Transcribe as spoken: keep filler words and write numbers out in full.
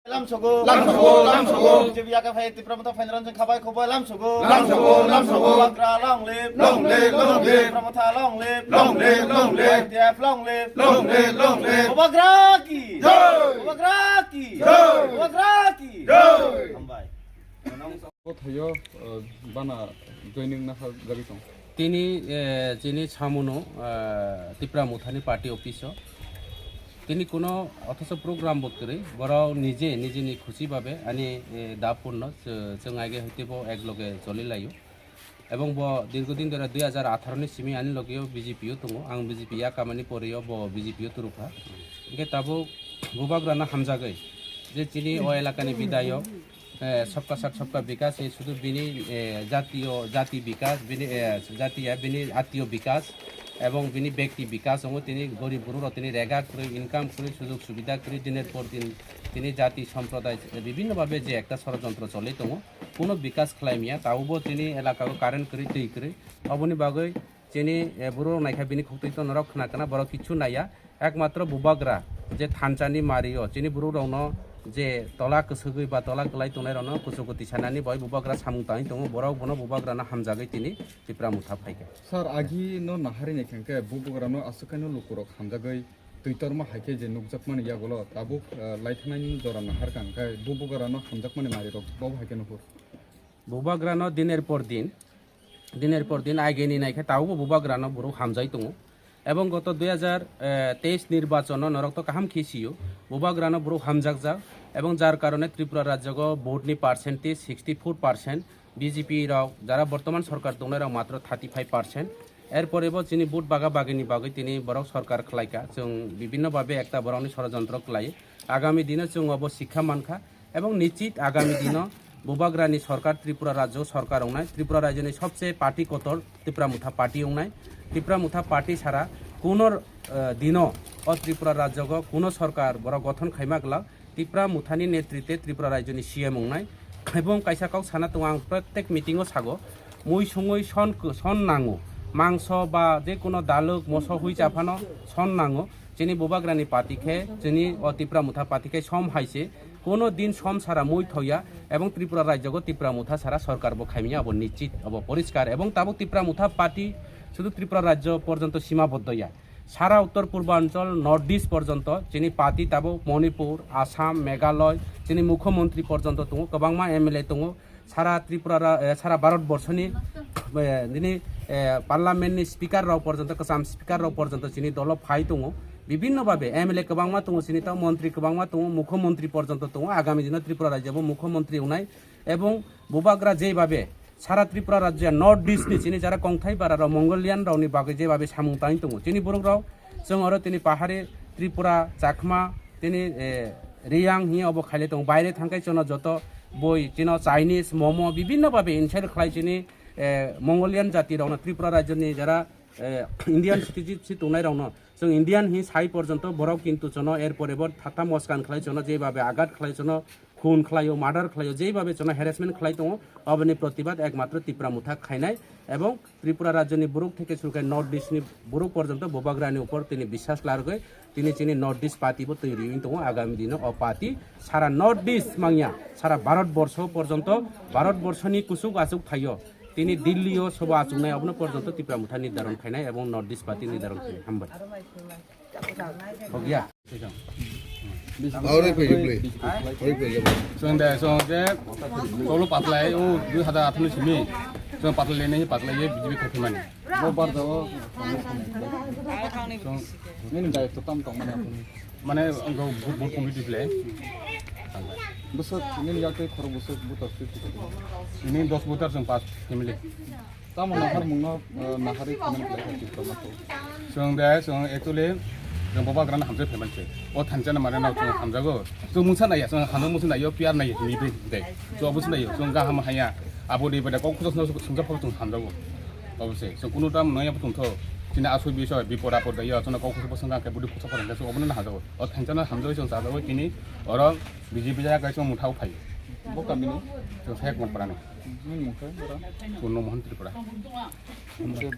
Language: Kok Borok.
Lamsogo. Lamsogo, lamsogo. B J P yaka phai Tipra Motha phainairok khabai khoboi lamsogo. Lamsogo, lamsogo. Bubagra long live. Long live, long live. Tipra Motha long live. Long live, long live. Y T F long live. Long live, long live. Bubagra ki. Jai. Bubagra ki. Jai. Bubagra ki. Jai. Hambai. Kothaio, uh, bana joining na ha jagwi tong. Tini, eh, chini samuno, eh, Tipra Mothani party office o. Tini kuno othocho program bo kwrwi, borok nije, nijeni khusi babe ani, eh, dapurno chw-, chwng aige hoite bo ek loge choli laio. Ebong bo dirgo din dhore dui hajar atharo ni simi ani loge o B J P o tongo, ang B J P ya kamani pore o bo B J P o turukha. Hingke tabuk bubagrano hamjagwi je chini o elakani bidayok, eh, sabka sath sabka bikas, eh, sudu bini, eh, jatiyo, jati bikas, bini, eh, jatiya bini atiyo bikas, ebong bini bekti bikas, wngo tini gorib borok rok tini rega kwrwi, income kwrwi, sujog subida kwrwi, diner por din tini jati somproday, eh, bibhinno bhabe je ekta sorojontro choli tongo, kuno bikas khlai maya, tabukbo tini elaka o current kwrwi, twi kwrwi, oboni bagwi chini, eh, borok naikha bini khuk twi tono rok khna kana, borok kichu naiya. Ekmatro bubagra je thansa ni mari o chini borok rok no je tola kwswgwi ba tola kwlai tongnai rok no kuchugo tisanani bai bubagra samung tangwi tongo, borok bono bubagra no hamjagwi tini Tipra Motha phaikha. Sir, agi no nahari ni khangkhe bubagra no aswk khe no luku rok hamjagwi twi torma hai khe je nukjakmani yagulo tabuk, eh, laithanaini jora nahar kha hwnkhe bubagra no hamjakmani mari rok bo hai khe nuhur. Bubagra no diner por din, diner por din aigeni naikhe tabukbo bubagrano borok hamjai tongo. Ebong goto dui hajar teis nirbachono norok to kaham khe sio, bubagrano borok hamjakjak. Ebong jar karone Tripura rajyogo vote ni percentage sixty four percent, B J P rok jara bortoman sorkar tongnai rok matro thirty five percent. Erpore bo chini vote baga bagini bagwi tini borok sorkar khlaika, chwng bibhinno bhabe ekta borokni sorojontro khlai. Agami dino chwng obo sikha mankha. Ebong nichit agami dino bubagrani sorkar, Tripura rajyo sorkar wngnai, Tripura rajyoni sobse party kotor Tipra Motha party wngnai. Tipra Motha party sara kuno, eh, dino o Tripura rajyogo kuno sorkar borok gothon khaima glak Tipra Mothani netrite Tripura rajyoni C M wngnai. Ebong kaisa kok sana tongo ang protek meeting o sago, mui sungui son, son nango, mangso ba je kuno daluk moso hui chaphano son nango. Chini bubagrani party khe, chini o Tipra Motha party khe som hai se, kono din som sara mui thoya, ebong Tripura rajyogo Tipra Motha sara sorkar bo khaimya, abo nichit, abo poriskar. Ebong tabuk Tipra Motha party sudu Tripura rajyo porjonto simaboddo ya. Sara Uttor Purbanchal, North East porjonto chini party tabuk Manipur, Assam, Meghalaya, chini mukhyamantri porjonto tongo, kwbangma M L A tongo. Sara Tripura ra-, eh, sara Bharat borshoni, eh, nini, eh, parliament ni speaker rok porjonto, kwcham speaker rok porjonto chini dolo phai tongo. Bibhinno bhabe M L A kwbangma tongo, chini tamo montri kwbangma tongo, mukhyamantri porjonto tongo. Agami dino Tripura rajyo bo mukhyamantri wngnai. Ebong bubagra jei bhabe sara Tripura rajyo North East ni chini jara kongthai bara rok Mongolian rok ni bagwi jei bhabe samung tangwi tongo. Chini borok rok chwng oro tini pahari Tripura, Chakma, tini, eh, Riyang hi obo khaile tongo. Baire thangkai chwngno joto boi chino Chinese, momo, bibhinno bhabe insult khlai chini, eh, Mongolian jati rokno, Tripura rajyoni jara, eh, Indian citizenship tongnai rokno. Chwng Indian hi sai porjonto borok kintu chwngno erpore bo thatha moskan khlai chwngno, jei bhabe agat khlai chwngno, khun khlaio, murder khlaio, jei bhabe chwngno harassment khlai tongo, oboni protibad ekmatro Tipra Motha khainai ebong Tripura rajyoni borok theke suru khai North East ni borok porjonto bubagrani upor tini biswas largwi tini chini North East party bo twi riwi tongo. Agami dino o party sara North East mangya, sara Bharat borsho porjonto, Bharat borshoni kuchuk achuk thaio tini Delhi o sobo achuknai, abono porjonto Tipra Motha nirdaron khainai ebong North East party nirdaron khainai. Hambai. Hogya. Ore pwede, pwede. Ore pwede. Chwng de, chwng je, tolo patlai, o dui hajar atharo ni simi. Chwng patlai le nai, patlai ye B J P khaphimani. Bo bar jao. Chwng. Nini dai to tam tong mane. Mane, ang bo, bo committee ble. Bwswk, nini yak tei khorok bwswk voter twi twi. Nini dos voter chwng pas family. Tamo nahar mungno, eh, nahari comment khlai kha Tipra Motha. Chwng de, chwng actually, chwng bubagrano hamjak phaimani se. O thansa no mane no chwng hamjago. Chwng mungsa naiya, chwng hamjak mungsa naiyo, P R naiyo, ni de, de. Chwng obo se naiyo, chwng gaham haya. Abo de bada kok khujak swngjak phok chwng hamjago. Obo se, chwng kunu tam naiya bo tongtho. Chini asoi bisoi, bipod apod daiyo, chwngno kok khujak bwswng khe budi khujak phok chwng obo no hamjago. O thansa no hamjagwi chwng chajago chini, oro B J P jaya kaisa mungthao phai. Bo kami no? Chwng Sek Monpara ni. Nini mung khe, bora? Purno Mohan Tripura.